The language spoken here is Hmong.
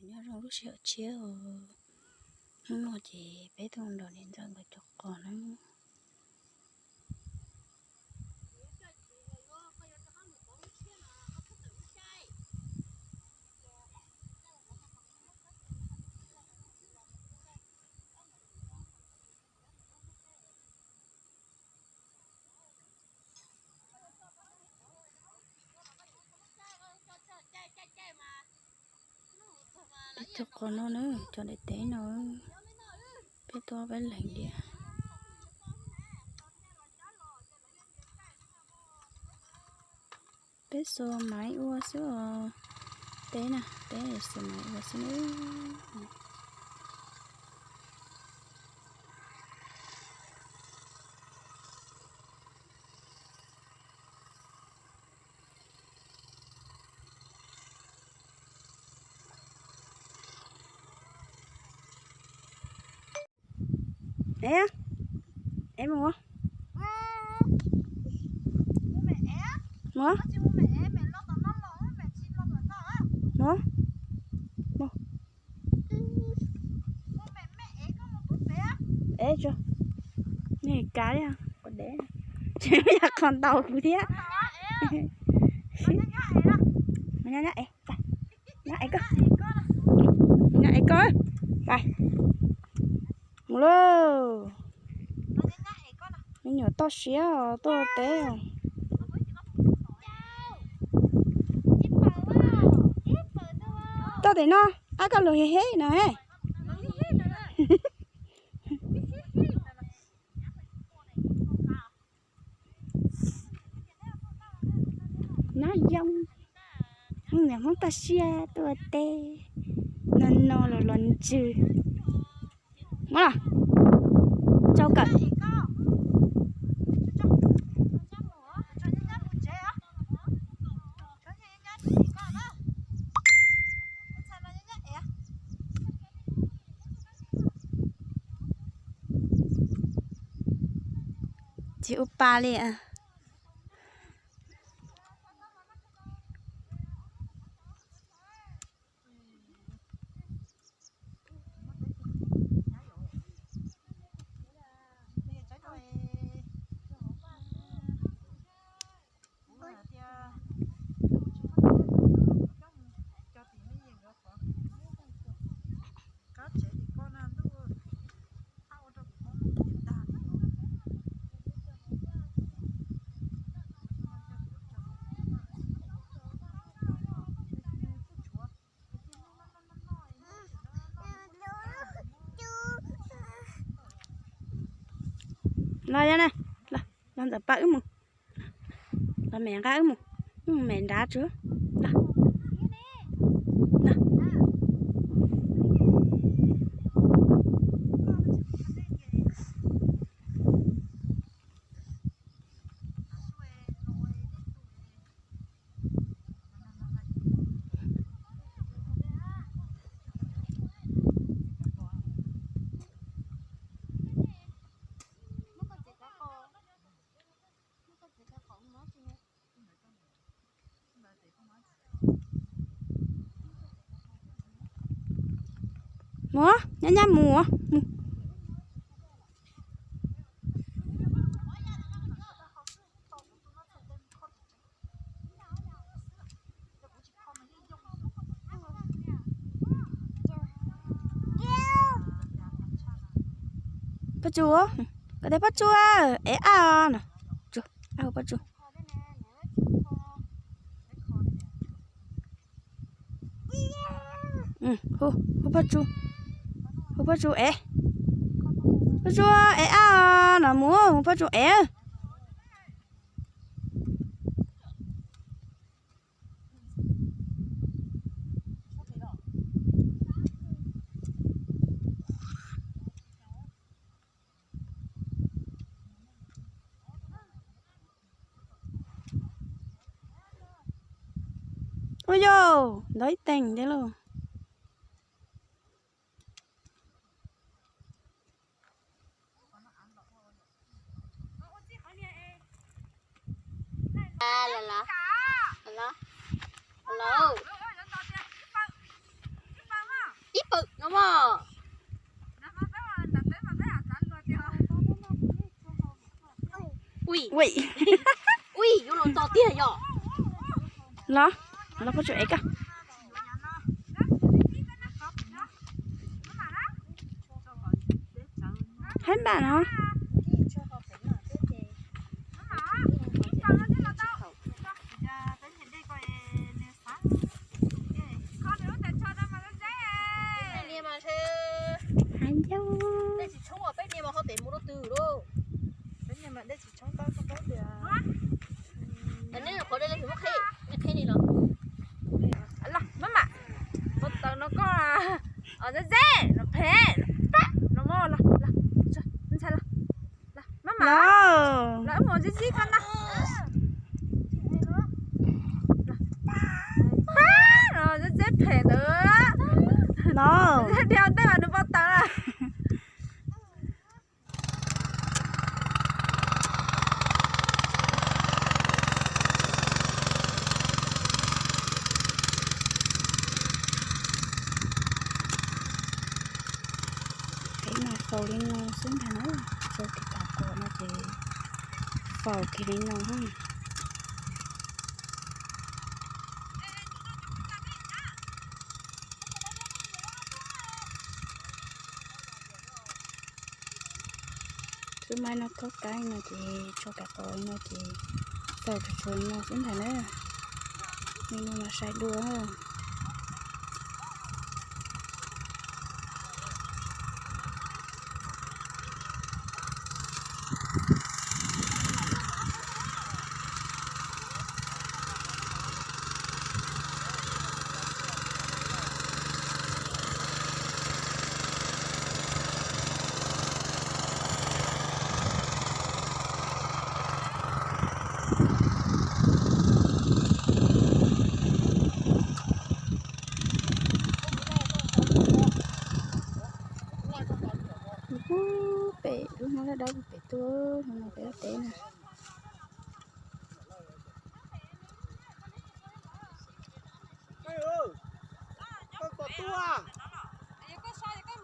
Nyob zoo lub sij hawm tshiab os, hnub no ces peb tuaj nrog niam ntxawm nkawd cov qos na. Ib tug qos no na, cov daim teb no, peb tuaj peb leeg diam. Peb xuas maiv ua xwb os. Teb na, teb xuas maiv ua xwb na. Ev, ev mus. Mus. Mus. Ev tso. Nws kav li qhov dev, tsis yog qhov ntaus kuv thiab. Nyob nyob ev, nyob ev koj, nyob ev koj. Mus lauj. Me nyuam toj siab tuaj teb. Toj tim no, ab koj lug hib hib no. Nab zoo, niam Hmoob toj siab tuaj teb, no no los los ntsws. Muab los, tsau kawm. Tsis ua pa li. Los yog na, los ntxawm pab wb mus. Los mem nqa wb mus, wb mus mem nrad tsuag. Los, los. Mus, nyab nyab mus, mus. Pob tsuas, koj tes pob tsuas, ev ab no. Pob tsuas. Hu, hu pob tsuas, hu pob tsuas ev, pob tsuas ev ab no mus, pob tsuas ev. Ua yau, ntov ib teeg thiab lauj. Ui, ui, yuav los txog tiag yom. Los, los koj tsuas ev koj. Haib npaj no. Haib ncauj. Los maj mam, pov tawm no koj, o, ze ze, no phem, pab, no maj los, los, ntshai los, los maj mam, los wb mus zib zib koj na. Pab, no ze ze phem ntawd. Los dhia tej mas nws pov tawm na. Peb mas faus li no xwb ntag na, rau kev tom kom no ces faus kiag li no. Xwb maib no thob kaib no ces tso kav qos no ces faus tsuag tsuag no xwb ntag na. Li no mas sai dua. Pem lub hnub dawb dawb pem tuaj, hnub no peb teb na. Koj kom tuaj. Kuv mus ib yim